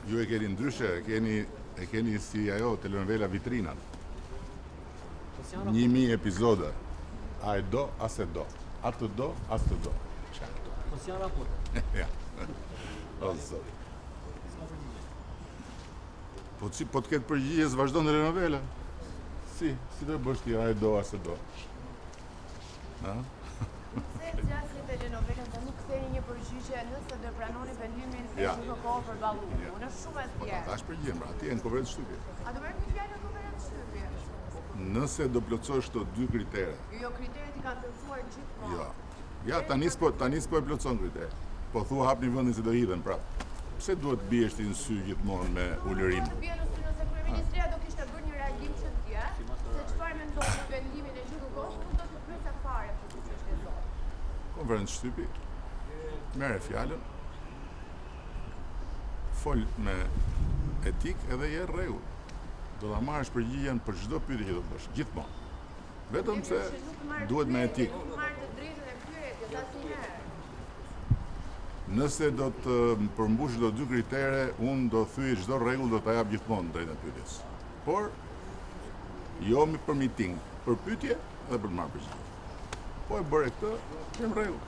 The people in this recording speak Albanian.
Ju e keni ndryshe, e keni e keni si ajo telenovela Vitrinat. Po 1000 epizoda. A e do, a s'e do. A të do, a s'të do. Qa këto? Po s'janë raporte. Ja. O zot. Po si po të ketë përgjigje s'vazhdon telenovela. Si, si do e bësh ti, a e do, a s'e do. Ha? Pse zgjasni telenovelën dhe nuk ktheni një përgjigje nëse do e pranoni vendimin e Ja. QKK për Ballukun? Është shumë e Po ta thjeshtë. thash përgjigjen, pra atje në konferencë shtypi. A do merrni fjalën në konferencë shtypi? Nëse do plotësosh këto dy kritere, Jo, jo, kriteret i kanë plotësuar gjithmonë. Jo. Ja, tani s'po tani s'po e plotëson kriteret. Po thua hapni vendin se do hidhen prap. Pse duhet të biesh ti në sy gjithmonë me ulërim? Nuk duhet të bie në sy nëse kryeministria do kishte bërë një reagim që dje, se çfarë mendon për vendimin e QKK-së, nuk do të pyeste fare për këtë çështje sot. Konferencë shtypi, merre fjalën, fol me etikë edhe je rregull. Do ta marrësh përgjigjen për çdo pyetje që do bësh, gjithmonë. Vetëm se duhet me etikë. Nuk marr të drejtën e pyetjes asnjëherë. Nëse do të përmbush këto dy kritere, unë do thyej çdo rregull do ta jap gjithmonë të drejtën e pyetjes. Por jo për miting, për pyetje dhe për të marrë përgjigje. Po e bëre këtë, je në rregull.